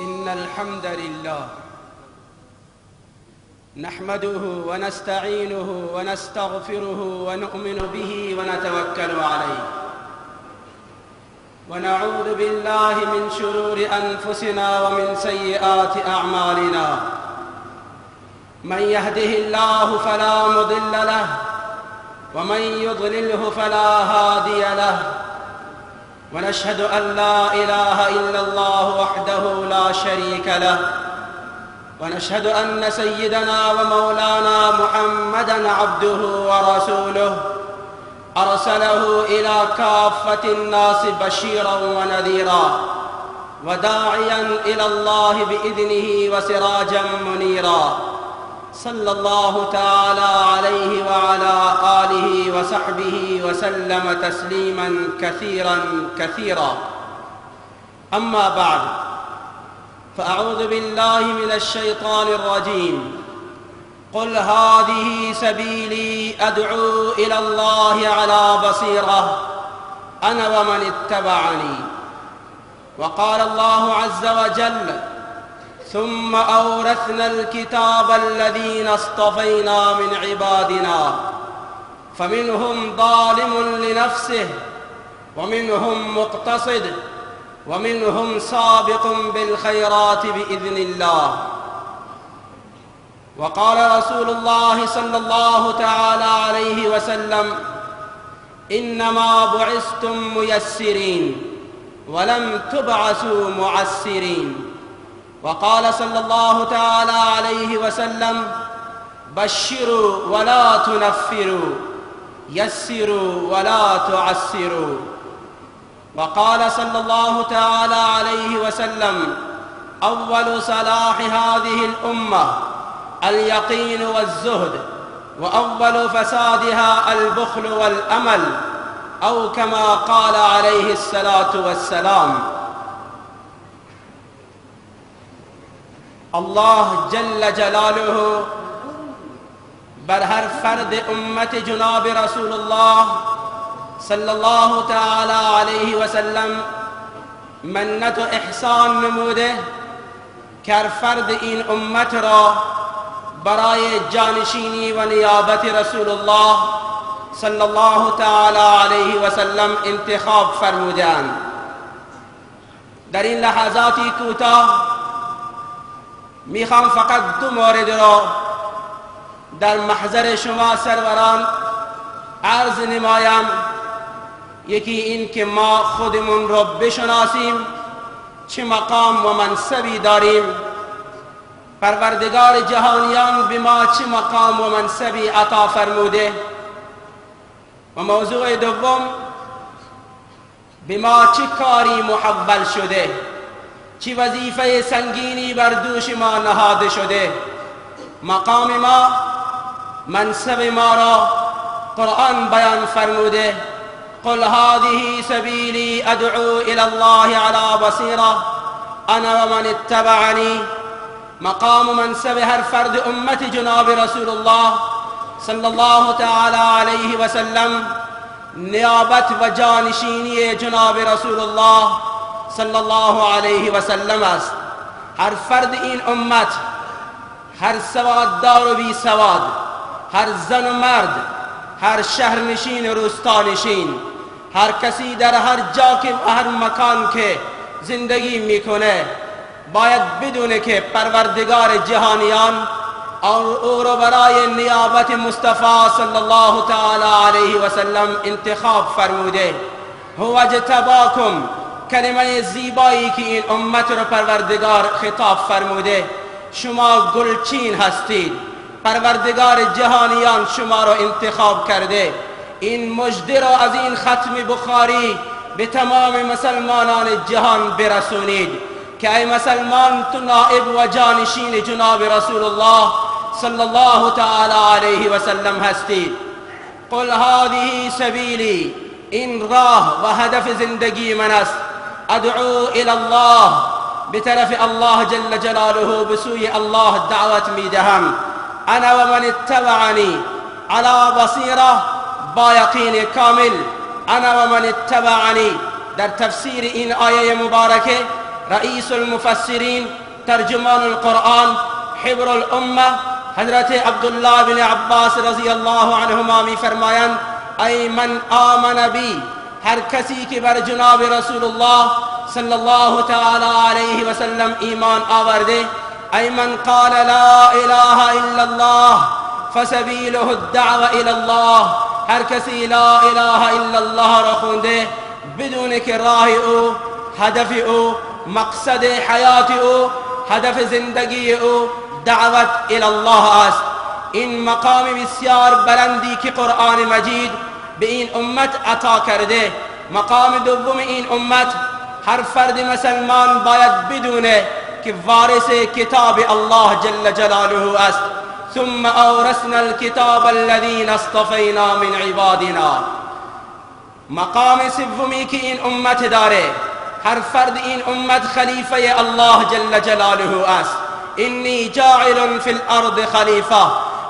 إن الحمد لله نحمده ونستعينه ونستغفره ونؤمن به ونتوكل عليه ونعوذ بالله من شرور أنفسنا ومن سيئات أعمالنا من يهده الله فلا مضل له ومن يضلله فلا هادي له ونشهد أن لا إله إلا الله وحده لا شريك له ونشهد أن سيدنا ومولانا محمدا عبده ورسوله أرسله إلى كافة الناس بشيرا ونذيرا وداعيا إلى الله بإذنه وسراجا منيرا صلى الله تعالى عليه وعلى آله وصحبه وسلم تسليما كثيرا كثيرا. أما بعد، فأعوذ بالله من الشيطان الرجيم. قل هذه سبيلي أدعو إلى الله على بصيرة أنا ومن اتبعني. وقال الله عز وجل: ثم أورثنا الكتاب الذين اصطفينا من عبادنا فمنهم ظالم لنفسه ومنهم مقتصد ومنهم سابق بالخيرات بإذن الله. وقال رسول الله صلى الله تعالى عليه وسلم: إنما بعثتم ميسرين ولم تبعثوا معسرين. وقال صلى الله تعالى عليه وسلم: بشروا ولا تنفروا، يسروا ولا تعسروا. وقال صلى الله تعالى عليه وسلم: أول صلاح هذه الأمة اليقين والزهد، وأول فسادها البخل والأمل، أو كما قال عليه الصلاة والسلام. الله جل جلاله بر هر فرد امت جناب رسول الله صلی الله تعالی علیه و سلم منت و احسان نموده که هر فرد این امت را برای جانشینی و نیابت رسول الله صلی الله تعالی علیه و سلم انتخاب فرمودند. در این لحظات کوتاه میخوام فقط دو مورد را در محضر شما سروران عرض نمایم. یکی این که ما خودمون را بشناسیم، چه مقام و منصبی داریم، پروردگار جهانیان به ما چه مقام و منصبی عطا فرموده. و موضوع دوم، به ما چه کاری محول شده، چه وظیفه سنگینی بر دوش ما نهاده شده. مقام ما، منصب ما را قرآن بیان فرموده: قل هذه سبیلی ادعو الى الله على بصیره انا ومن اتبعنی. مقام منصب هر فرد امت جناب رسول الله صلی الله تعالی علیه و سلم نیابت و جانشینی جناب رسول الله صلی الله علیه و سلم است. هر فرد این امت، هر سواددار و بی سواد، هر زن و مرد، هر شهرنشین و روستانشین، هر کسی در هر جا که و هر مکان که زندگی میکنه باید بدونه که پروردگار جهانیان او را برای نیابت مصطفی صلی الله تعالی علیه و سلم انتخاب فرموده. هو اجتباکم، کلمه زیبایی که این امت را پروردگار خطاب فرموده. شما گلچین هستید، پروردگار جهانیان شما را انتخاب کرده. این مژده را از این ختم بخاری به تمام مسلمانان جهان برسونید که ای مسلمان، تو نائب و جانشین جناب رسول الله صلی الله تعالی علیه و سلم هستید. قل هذه سبیلی، این راه و هدف زندگی من است. ادعو الى الله، به طرف الله جل جلاله، به سوی الله دعوت میدهم. انا و من اتبعنی علی بصیره، با یقین کامل. انا و من اتبعنی، در تفسیر این آیه مبارکه رئیس المفسرین، ترجمان القرآن، حبر الامه، حضرت عبدالله بن عباس رضی الله عنهما می فرمایند: ای من آمن بی، هر کسی که بر جناب رسول الله صلی الله تعالی علیه و سلم ایمان آورده، ای من قال لا اله الا الله فسبیله الدعوة الی الله، هر کسی لا اله الا الله را خونده بدون که راه او، هدف او، مقصد حیات او، هدف زندگی او دعوت الی الله است. این مقام بسیار بلندی که قرآن مجید به این امت عطا کرده. مقام دوم این امت، هر فرد مسلمان باید بدونه که وارث کتاب الله جل جلاله است. ثم اورثنا الكتاب الذين اصطفینا من عبادنا. مقام سومی که این امت داره، هر فرد این امت خلیفه الله جل جلاله است. انی جاعل فی الارض خلیفه.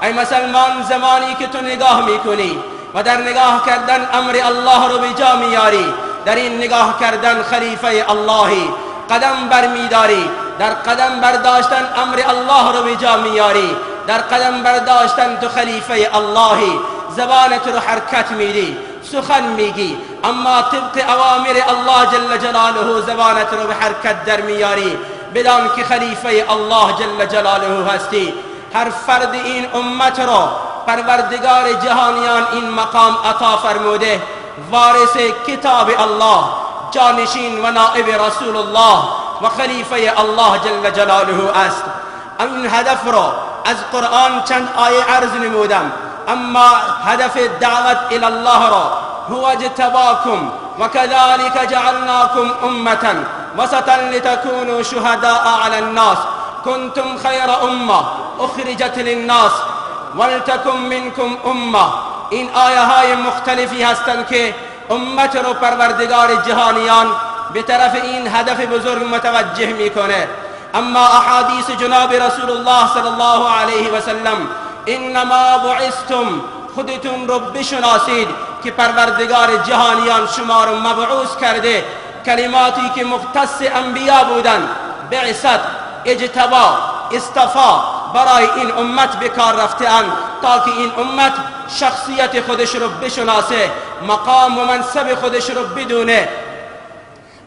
ای مسلمان، زمانی که تو نگاه میکنی و در نگاه کردن امر الله رو به جا میاری، در این نگاه کردن خلیفه اللهی. قدم بر میداری، در قدم برداشتن امر الله رو به جا میاری، در قدم برداشتن تو خلیفه اللهی. زبانت رو حرکت میدی، سخن میگی، اما طبق اوامر الله جل جلاله زبانت رو به حرکت در میاری، بدان که خلیفه الله جل جلاله هستی. هر فرد این امت رو پروردگار جهانیان این مقام عطا فرموده، وارث کتاب الله، جانشین و نائب رسول الله و خلیفه الله جل جلاله است. این هدف رو از قرآن چند آیه عرض نمودم، اما هدف دعوت الی الله را هو اجتباکم وكذلك جعلناكم أمة وسطا لتكونوا شهداء على الناس كنتم خير أمة أخرجت للناس ولتكن منكم أمة. این آیه های مختلفی هستند که امت رو پروردگار جهانیان به طرف این هدف بزرگ متوجه میکنه. اما احادیث جناب رسول الله صلی الله علیه و سلم، انما بعثتم، خودتون رو بشناسید که پروردگار جهانیان شما رو مبعوث کرده. کلماتی که مختص انبیا بودن، بعثت، اجتبا، اصطفا، برای این امت به کار رفته اند تا که این امت شخصیت خودش رو بشناسه، مقام و منصب خودش رو بدونه.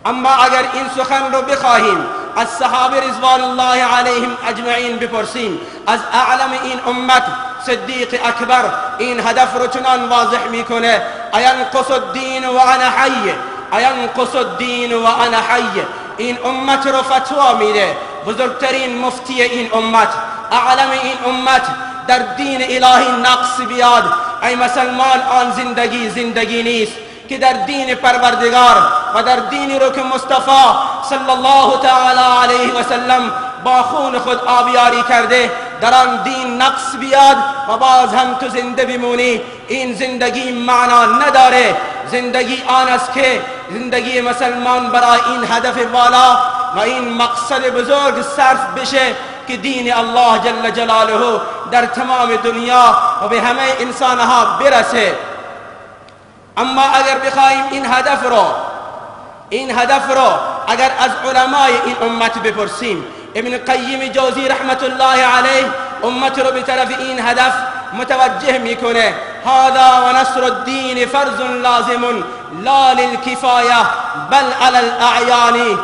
اما اگر این سخن رو بخواهیم از صحابه رضوان الله علیهم اجمعین بپرسیم، از اعلم این امت صدیق اکبر این هدف رو چنان واضح میکنه: اینقص الدین و انا حی، اینقص الدین و انا حی. این امت رو فتوا میده، بزرگترین مفتی این امت، اعلم این امت، در دین الهی نقص بیاد، ای مسلمان آن زندگی زندگی نیست که در دین پروردگار و در دین رو که مصطفی صلی الله تعالی علیه و سلم با خون خود آبیاری کرده، در آن دین نقص بیاد و باز هم تو زنده بمونی، این زندگی معنا نداره. زندگی آن است که زندگی مسلمان برای این هدف والا و این مقصد بزرگ صرف بشه که دین الله جل جلاله در تمام دنیا و به همه انسانها برسه. اما اگر بخواهیم این هدف رو اگر از علمای این امت بپرسیم، ابن قیم جوزی رحمت الله علیه امت رو به طرف این هدف متوجه میکنه: هذا و نصر الدین فرض لازم لا للکفایه بل علی الاعیان.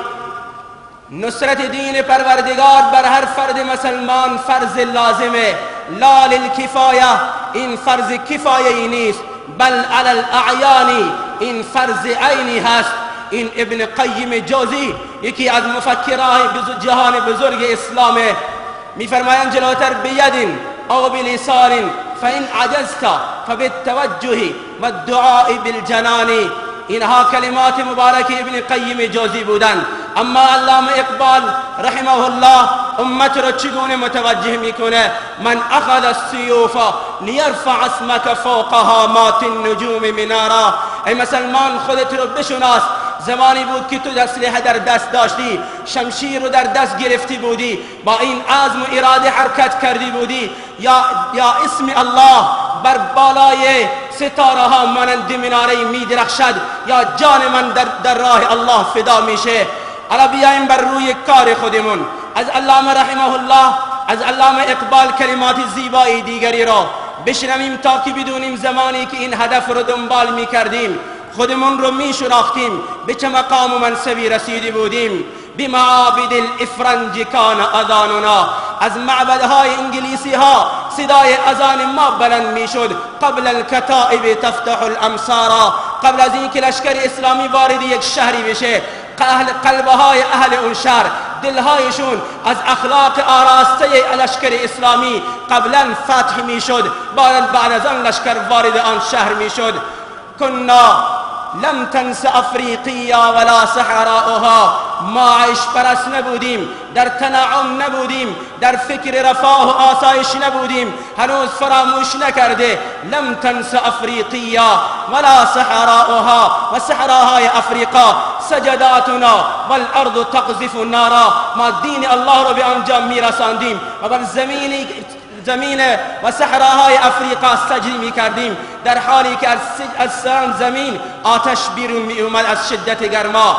نصرت دین پروردگار بر هر فرد مسلمان فرض لازمه، لا للکفایه، این فرض کفایه نیست، بل علی الاعیان، این فرض عینی هست. این ابن قیم جوزی یکی از مفکرای جهان بزرگ اسلامه، میفرمایند جلوتر: بید او بلسان فإن عجزت فبالتوجه والدعاء بالجنان. اینها کلمات مبارک ابن قیم جوزی بودند. اما علامه اقبال رحمه الله امت رو چگونه متوجه میکنه؟ من اخذ السیوف لیرفع اسمک فوق هامات النجوم منارا. ای مسلمان خودت رو بشناس، زمانی بود که تو اسلحه در دست داشتی، شمشیر رو در دست گرفتی بودی، با این عزم و اراده حرکت کردی بودی، یا اسم الله بر بالای ستاره ها مانند مناره می درخشد، یا جان من در راه الله فدا میشه. حالا بیایم بر روی کار خودمون. از علامه رحمه الله، از علامه اقبال کلمات زیبایی دیگری را بشنویم تا که بدونیم زمانی که این هدف رو دنبال میکردیم خودمون رو میشناختیم، به چه مقام و منصبی رسیده بودیم. بمعابد الافرنج کان اذاننا، از معبدهای انگلیسی ها صدای اذان ما بلند میشد. قبل الکتائب تفتح الامصار، قبل از اینکه لشکر اسلامی وارد یک شهری بشه، اهل قلبهای اهل اون شهر، دلهایشون از اخلاق آراسته لشکر اسلامی قبلا فتح میشد، بعد از آن لشکر وارد آن شهر میشد. کنا لم تنس افریقیا ولا صحراؤها، ما عیش پرست نبودیم، در تنعم نبودیم، در فکر رفاه و آسایش نبودیم، هنوز فراموش نکرده. لم تنس افریقیا ولا صحراؤها، و صحراهای افریقا سجداتنا والارض تقذف نارا، ما دین الله رو به آنجا میرساندیم و بر زمین و صحراهای افریقا سجده می کردیم، در حالی که از زمین آتش بیرون می اومد از شدت گرما.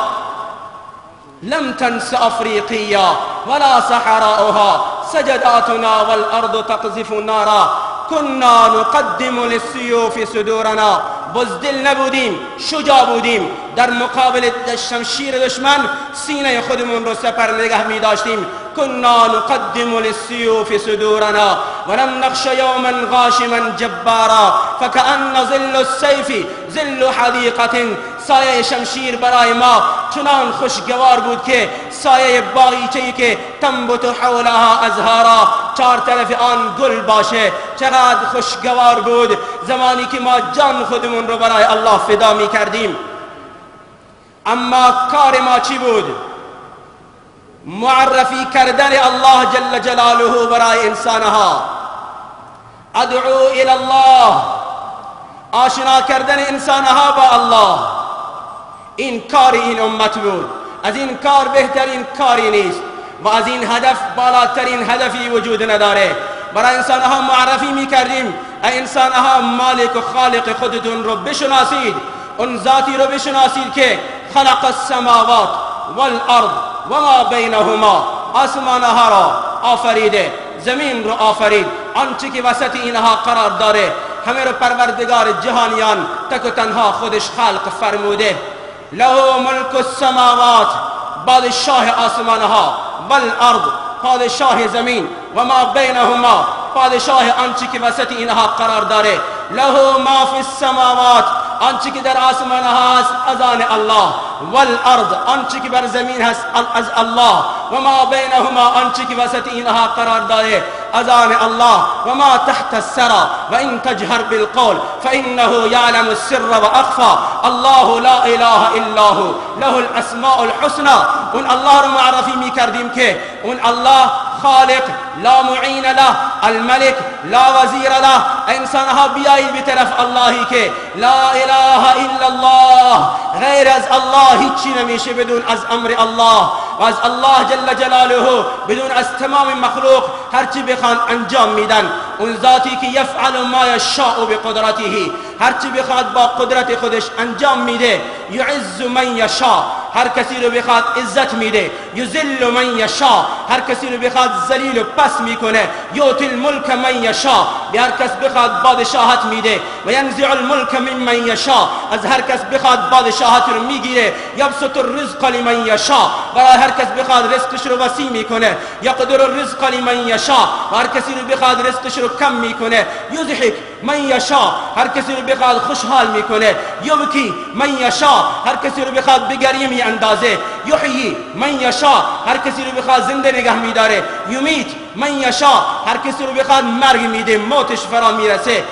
لم تنس افریقیا ولا صحراؤها سجداتنا والارض تقذف نارا كنا نقدم للسيوف صدورنا. بزدل نبودیم، شجاع بودیم، در مقابل شمشیر دشمن سینه خودمون رو سپر نگه می داشتیم. كنا نقدم للسيوف صدورنا ولم نخش يوما غاشما جبارا فكأن ظل السيف ظل حديقة. سایه شمشیر برای ما چنان خوشگوار بود که سایه باغیچه‌ای که تنبت حولها ازهارا، چهار طرف آن گل باشه، چقدر خوشگوار بود زمانی که ما جان خودمون رو برای الله فدا می کردیم. اما کار ما چی بود؟ معرفی کردن الله جل جلاله برای انسانها، ادعو الی الله، آشنا کردن انسانها با الله. این کار این امت بود. از این کار بهترین کاری نیست و از این هدف بالاترین هدفی وجود نداره. برای انسانها معرفی میکردیم، ای انسانها مالک و خالق خودتون رو بشناسید، اون ذاتی رو بشناسید که خلق السماوات والارض و ما بینهما، آسمانها را آفریده، زمین رو آفرید، آنچه که وسط اینها قرار داره همه رو پروردگار جهانیان تک و تنها خودش خلق فرموده. له ملک السماوات، پادشاه آسمانها، والارض، پادشاه زمین، و ما بینهما، پادشاه آنچه که وسط اینها قرار داره. له ما فی السماوات، آنچه که در آسمان هست از آن الله، والارض، آنچه که بر زمین هست از الله، و ما بینهما، آنچه که وسط اینها قرار داره از آن الله، و ما تحت الثرى و ان تجهر بالقول فانه یعلم السر و اخفى الله لا اله الا هو له الاسماء الحسنى. اون الله رو معرفی میکردیم که اون الله خالق لا معین له، الملک لا وزیر له. انسانها بیایید به طرف اللهی که لا اله الا الله، غیر از الله هیچی نمیشه بدون از امر الله و از الله جل جلاله، بدون از تمام مخلوق هرچی بخوان انجام میدن. اون ذاتی که یفعل ما یشاء بقدرته، هرچی بخواد با قدرت خودش انجام میده. یعز من یشاء، هر کسی رو بخواد عزت میده. یذل من یشاء، هر کسی رو بخواد ذلیل و پس میکنه. یؤتی الملک من یشاء، به هر کس بخواد بادشاهت میده. و ینزع الملک ممن یشاء، از هر کس بخواد بادشاهت رو میگیره. یبسط الرزق لمن یشاء، برای هر کس بخواد رزقش رو وسیع میکنه. یقدر الرزق لمن یشاء، و هر کسی رو بخواد رزقش رو کم میکنه. یضحک من یشاء، هر کسی رو بخواد خوشحال میکنه. یبکی من یشاء، هر کسی رو بخواد بگریه می اندازه. یحیی من یشاء، هر کسی رو بخواد زنده نگه میداره. یمیت من یشاء، هر کسی رو بخواد مرگ میده، موتش فرا میرسه.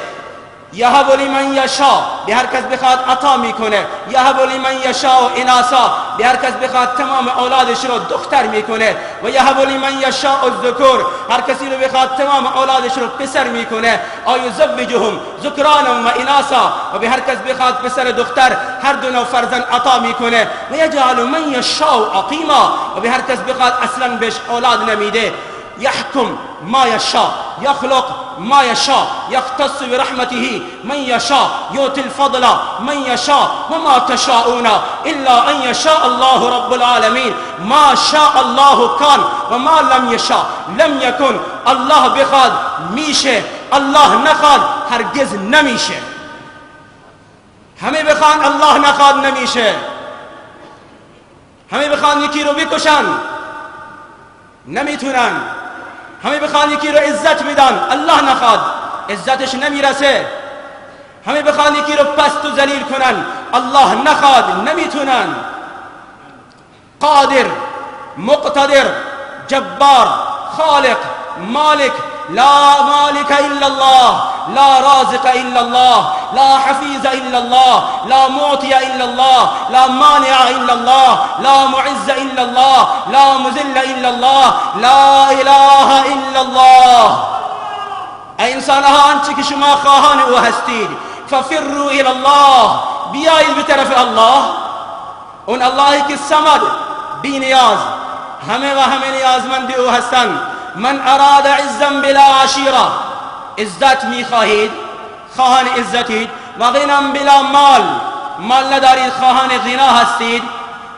یهب لمن یشاء، به هر کس بخواد عطا میکنه. یهب لمن یشاء اناسا، به هر کس بخواد تمام اولادش رو دختر میکنه. و یهب لمن یشاء الذکور، هر کسی رو بخواد تمام اولادش رو پسر میکنه. او یزوجهم ذکرانا و اناسا، و به هر کس بخواد پسر دختر هر دو نوع فرزند عطا میکنه. و یجعل من یشاء عقیما، و به هر کس بخواد اصلا بهش اولاد نمیده. یحکم ما یشاء، یخلق ما يشاء يختص برحمته من يشاء يؤتي الفضل من يشاء وما تشاءون إلا أن يشاء الله رب العالمين. ما شاء الله كان وما لم يشاء لم يكن. الله بخواد میشه، الله نخواد هرگز نمیشه. همه بخوان الله نخواد نمیشه. همه بخوان یکی رو بکشن نمیتونن. همه بخوان یکی رو عزت بدن الله نخواد عزتش نمیرسه. همه بخوان یکی رو پست و ذلیل کنن الله نخواد نمیتونن. قادر، مقتدر، جبار، خالق، مالک، لا مالك إلا الله، لا رازق إلا الله، لا حفيظ إلا الله، لا معطي إلا الله، لا مانع إلا الله، لا معز إلا الله، لا مذل إلا الله، لا إله إلا الله. ای انسانها آنچه که شما خواهان او هستید، ففروا إلى الله، بیایید به طرف الله، اون اللهی که صمد، بی نیاز، همه و همه نیازمند او هستند. من اراد عزا بلا عشیره، عزت میخواهید، خواهان عزتید، و غنا بلا مال، مال ندارید خواهان غنا هستید،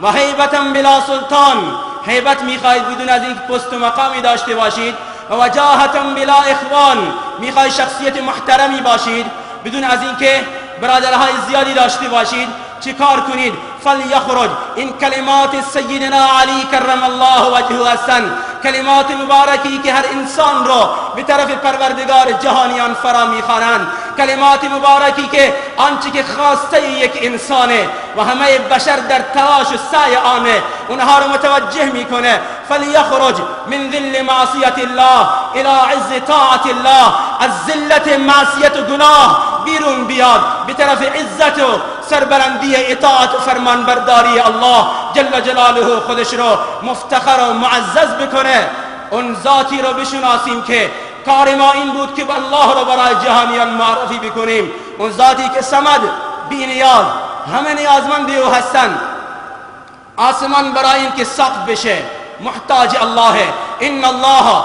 و هیبتا بلا سلطان، هیبت میخواهید بدون از اینکه پست و مقامی داشته باشید، و وجاهتا بلا اخوان، میخواهید شخصیت محترمی باشید بدون از اینکه برادرهای زیادی داشته باشید. چه کار کنید؟ فلیخرج. این کلمات سیدنا علی کرم الله وجهه هستند، کلمات مبارکی که هر انسان را به طرف پروردگار جهانیان فرا میخوانند، کلمات مبارکی که آنچه که خواسته یک انسانه و همه بشر در تلاش و سعی آنه، اونها رو متوجه میکنه. فلیخرج من ذل معصیت الله الى عز طاعت الله، از ذلت معصیت و گناه بیرون بیاد به طرف عزت و سربلندی اطاعت و فرمانبرداری الله جل جلاله، خودش رو مفتخر و معزز بکنه. اون ذاتی رو بشناسیم که کار ما این بود که الله رو برای جهانیان معرفی بکنیم، اون ذاتی که صمد، بی نیاز، همه نیازمند او هستند. آسمان برای اینکه سقف بشه محتاج الله، ان الله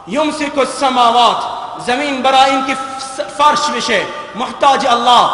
یمسک السماوات، زمین برای اینکه فرش بشه محتاج الله،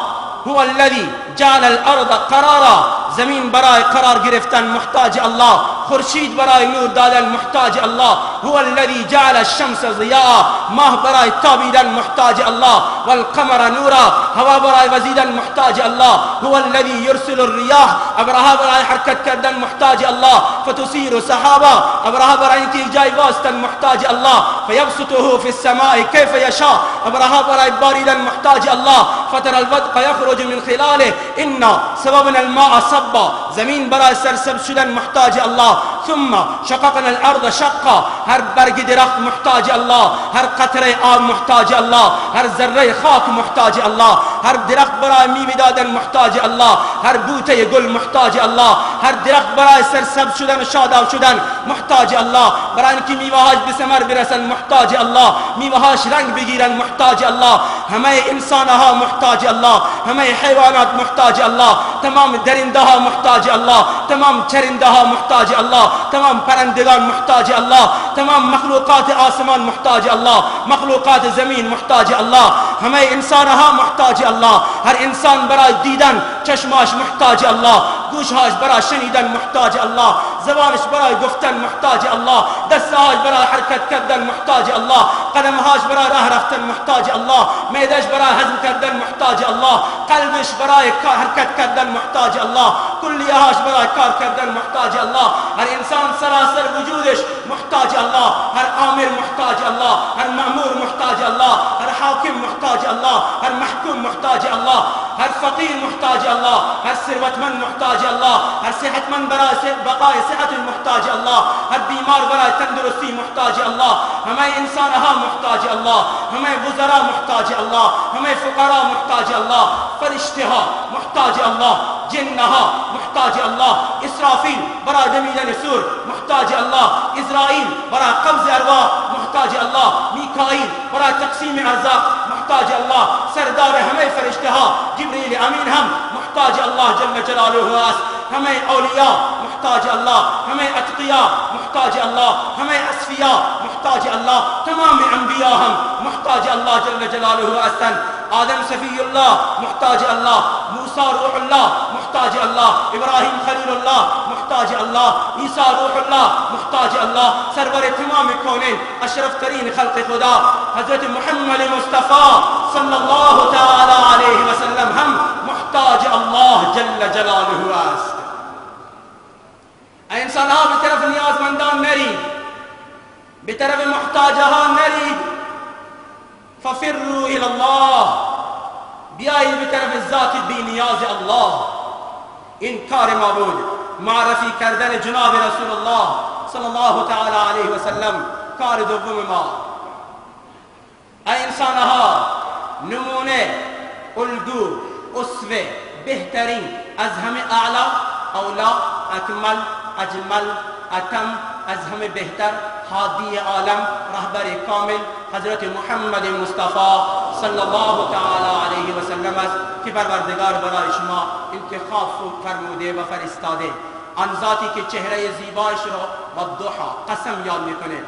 هو الذي جعل الارض قرارا، زمین برای قرار گرفتن محتاج الله، خورشید برای نور دادن محتاج الله، هو الذي جعل الشمس ضیاء، ماه برای تابیدن محتاج الله، والقمر نورا، هوا برای وزیدن محتاج الله، هو الذي يرسل الرياح، ابرها برای حرکت کردن محتاج الله، فتثير سحابا، ابرها برای اینکه جای واستن محتاج الله، فيبسطه في السماء كيف يشاء، ابرها برای باریدن محتاج الله، فترى الودق يخرج من خلاله، إنا سببنا الماء صبا، زمین برای سرسبز شدن محتاج الله، ثم شققنا الارض شقا، هر برگ درخت محتاج الله، هر قطره آب محتاج الله، هر ذره خاک محتاج الله، هر درخت برای میوه دادن محتاج الله، هر بوته گل محتاج الله، هر درخت برای سرسبز شدن و شاداب شدن محتاج الله، برای اینکه میوه‌هاش به ثمر برسن محتاج الله، میوه‌هاش رنگ بگیرن محتاج الله، همه انسانها محتاج الله، همه حیوانات محتاج الله، تمام درنده ها محتاج الله، تمام چرنده ها محتاج الله، تمام پرندگان محتاج الله، تمام مخلوقات آسمان محتاج الله، مخلوقات زمین محتاج الله، همه انسانها محتاج الله. هر انسان برای دیدن چشماش محتاج الله، گوشهاش برای شنیدن محتاج الله، زبانش برای گفتن محتاج الله، دستهاش برای حرکت کردن محتاج الله، قدمهاش برای راه رفتن محتاج الله، معدهش برای هضم کردن محتاج الله، قلبش برای حرکت کردن محتاج الله، کلیهاش برای کار کردن محتاج الله. هر انسان سراسر وجودش محتاج الله، هر آمر محتاج الله، هر مأمور محتاج الله، هر حاکم محتاج الله، هر محکوم محتاج الله، هر فقیر محتاج الله، هر ثروتمند محتاج الله، هر صحتمند برای بقای صحت محتاج الله، هر بیمار برای تندرستی محتاج الله. همه انسانها محتاج الله، همه وزرا محتاج الله، همه فقرا محتاج الله، فرشته ها محتاج الله، جنها محتاج الله، اسرافیل برای دمیدن سور محتاج الله، اسرائیل برای قبض ارواح محتاج الله، میکائیل برای تقسیم ارزاق محتاج الله، سردار همه فرشته ها جبریل امین هم محتاج الله جل جلاله است. همه اولیا محتاج الله، همه اتقیا محتاج الله، همه اصفیا محتاج الله. الله. تمام انبیاء هم محتاج الله جل جلاله هستند. آدم صفی الله محتاج الله، موسی روح الله محتاج الله، ابراهیم خلیل الله محتاج الله، عیسی روح الله محتاج الله، سرور تمام کونین اشرف ترین خلق خدا حضرت محمد مصطفی صلی الله تعالی علیه و سلم هم محتاج الله جل جلاله است. انسان ها به طرف نیازمندان نرید، به طرف محتاجها نرید. ففروا الى الله، بیایید به طرف ذات بی نیاز الله. این کار ما بود، معرفی کردن جناب رسول الله صلی الله تعالی علیه و سلم کار دوم ما. ای انسانها نمونه، الگو، اسوه بهترین از همه اعلی، اولا، اکمل، اجمل، اتم، از همه بهتر، هادی عالم، رهبر کامل حضرت محمد مصطفی صلی الله تعالی علیه و سلم است که پروردگار برای شما انتخاب فرموده و فرستاده. آن ذاتی که چهره زیبایش را و الضحا قسم یاد میکنه،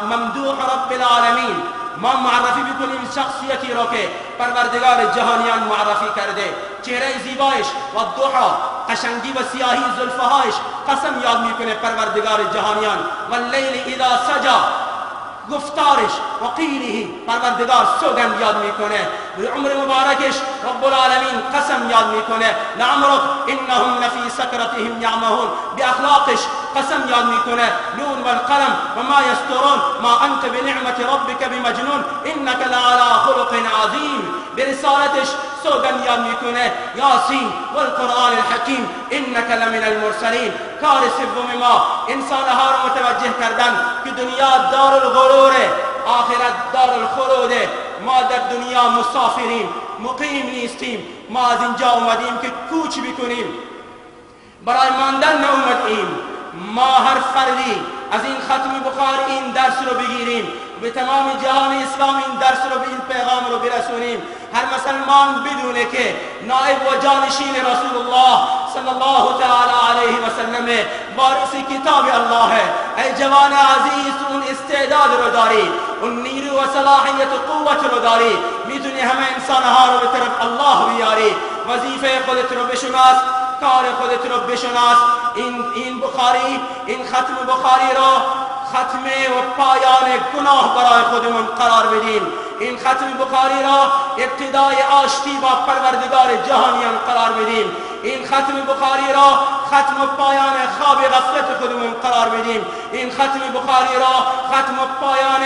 ممدوح رب العالمین. ما معرفی بکنیم شخصیتی را که پروردگار جهانیان معرفی کرده. چهره زیبایش و الضحا، قشنگی و سیاهی زلفهایش قسم یاد میکنه پروردگار جهانیان. و اللیل اذا سجا، گفتارش و قیله پروردگار سوگند یاد میکنه. به عمر مبارکش رب العالمین قسم یاد میکنه. لعمرک انهم لفی سکرتهم یعمهون، به اخلاقش قسم یاد میکنه. نون والقلم و ما یسترون ما انت بنعمت ربک بمجنون انک لعلى خلق عظیم، به رسالتش سوگند یاد میکنه. یاسین والقرآن الحکیم انک لمن المرسلین. کار سوم ما انسانها را متوجه کردن که دنیا دار الغروره، آخرت دار الخلوده. ما در دنیا مسافریم، مقیم نیستیم. ما از اینجا اومدیم که کوچ بکنیم، برای ماندن نیومدیم. ما هر فردی از این ختم بخاری این درس رو بگیریم، به تمام جهان اسلام این درس رو، به این پیغام رو برسونیم. هر مسلمان بدونه که نائب و جانشین رسول الله صلی الله تعالی علیه و سلم، وارث کتاب الله. ای جوان عزیز، اون استعداد رو داری، اون نیرو و صلاحیت و قوت رو داری، میتونی همه انسانها رو به طرف الله بیاری. وظیفه خودت رو بشناس، کار خودت رو بشناس. این بخاری، این ختم بخاری رو ختم و پایان گناه برای خودمون قرار بدیم. این ختم بخاری را ابتدای آشتی با پروردگار جهانیان قرار بدیم. این ختم بخاری را ختم و پایان خواب غفلت خودمون قرار بدیم. این ختم بخاری را ختم و پایان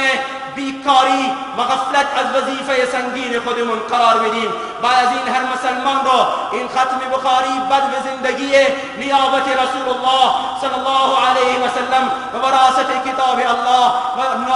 بیکاری و غفلت از وظیفه سنگین خودمون قرار بدیم. بعد از این هر مسلمان را این ختم بخاری بد زندگی نیابت رسول الله صلی الله علیه و سلم و وراثت کتاب الله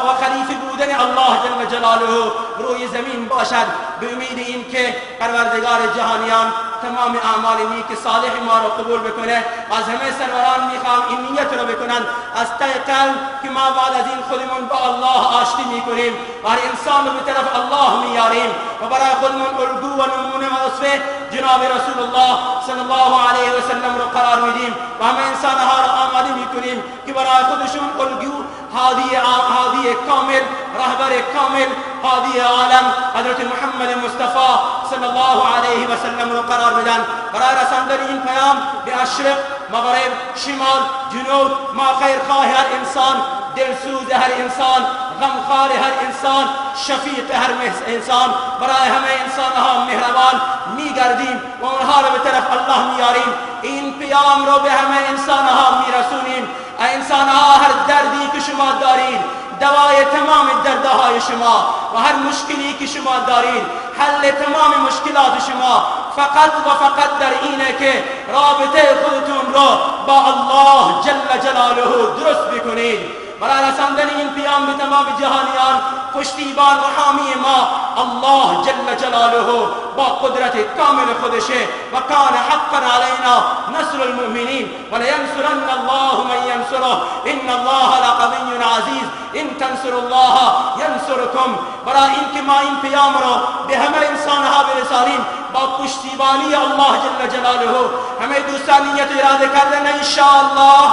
و خلیفه بودن الله جل جلاله روی زمین باشد، به امید این که پروردگار جهانیان تمام اعمال نیک صالح ما را قبول بکنه. از همه سروران میخوام این نیت را بکنن از ته قلب که ما بعد از این خودمون با الله آشتی میکنیم و هر انسان رو به طرف الله میاریم و برای خودمون الگو و نمونه و اسوه جناب رسول الله صلی الله علیه و سلم رو قرار میدیم و همه انسانها را آماده میکنیم که برای خودشون الگو، هادی کامل، رهبر کامل، هادی عالم حضرت محمد مصطفی صلی الله علیه و سلم رو قرار بدن. برای رساندن این پیام به اشرق، مغرب، شمال، جنوب، ما خیرخواه هر انسان، دلسوز هر انسان، غمخوار هر انسان، شفیق هر انسان، برای همه انسانها مهربان میگردیم و اونها رو به طرف الله میاریم. این پیام رو به همه انسانها میرسونیم. انسانها هر دردی که شما دارید، دوای تمام دردهای شما و هر مشکلی که شما دارید، حل تمام مشکلات شما فقط و فقط در اینه که رابطه خودتون رو با الله جل جلاله درست بکنید. برای رساندن این پیام به تمام جهانیان، پشتیبان و حامی ما الله جل جلاله با قدرت کامل خودشه. و کان حقا علینا نصر المؤمنین ولینصرن الله من ینصره ان الله لقوی عزیز ان تنصروا الله ینصرکم. برای اینکه ما این پیام رو به همه انسانها برسانیم با پشتیبانی الله جل جلاله، همه دوستان نیت اراده کردن انشاءالله.